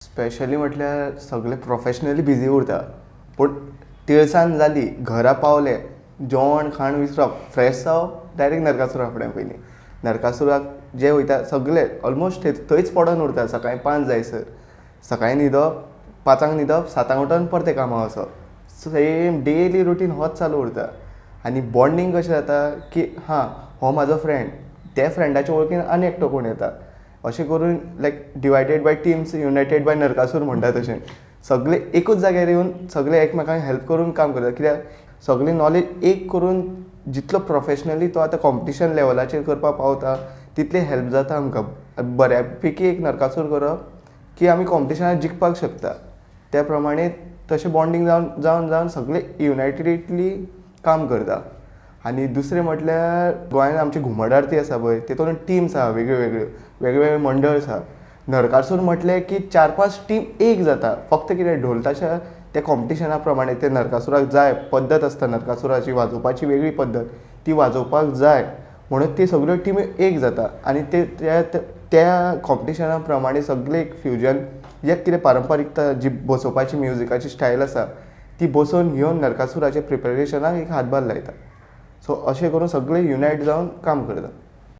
Specially म्हटल्यार सगळे professionally busy उरता, पूण तिळसांज जाली, घरा पावले, जेवण खाण विसरप, फ्रेश जावप, डायरेक्ट नरकासुरा फुड्यान. पयलीं नरकासुराक जे वयता सगळे ऑलमोस्ट थंयच पडोन उरता सकाळीं 5 जायसर. सकाळीं न्हिदप, 5 न्हिदप, 7 उठोन परतें कामाक वचप. सेम डेली रुटीन होच चालू उरता. आनी बॉन्डींग कशें जाता की हां, हो म्हाजो फ्रेंड, त्या फ्रेंडाच्या वळखीन आनी एकटो कोण येता, अशें करून like divided by teams, united by Narakasur म्हणटा तशें सगळे एकूच जाग्यार येवन सगळे एकमेकांक हेल्प करून काम करतात. कित्याक सगळी नॉलेज एक करून जितलो प्रोफेशनली तो आतां कॉम्पिटिशन लेवलाचेर करपाक पावता, तितली हेल्प जाता आमकां बऱ्या पैकी एक नरकासूर करप की आमी कॉम्पिटिशनाक जिखपाक शकता. त्या प्रमाणे तशें बॉन्डींग जावन जावन जावन सगळे युनायटेडली काम करता. आनी दुसरें म्हटल्यार गोंयांत आमची घुमट आरती आसा पळय, तितून टिम्स आहा वेगळ्यो वेगळ्यो, वेगळे वेगळे मंडळस आहा. नरकासूर म्हटलें की चार पांच टीम एक जाता. फक्त कितें, ढोल ताशा त्या कॉम्पिटिशना प्रमाणे ते नरकासुराक जाय पद्दत आसता, नरकासुराची वाजोवपाची वेगळी पद्दत, ती वाजोवपाक जाय म्हणून ती सगळ्यो टिमी एक जाता आनी ते त्या त्या कॉम्पिटिशना प्रमाणे सगळे एक फ्युजन एक कितें पारंपारीकता जी बसोवपाची म्युजिकाची स्टायल आसा, ती बसोवन घेवन नरकासुराच्या प्रिपेरेशनाक एक हातभार लायता. सो अशें करून सगळे युनायट जावन काम करता.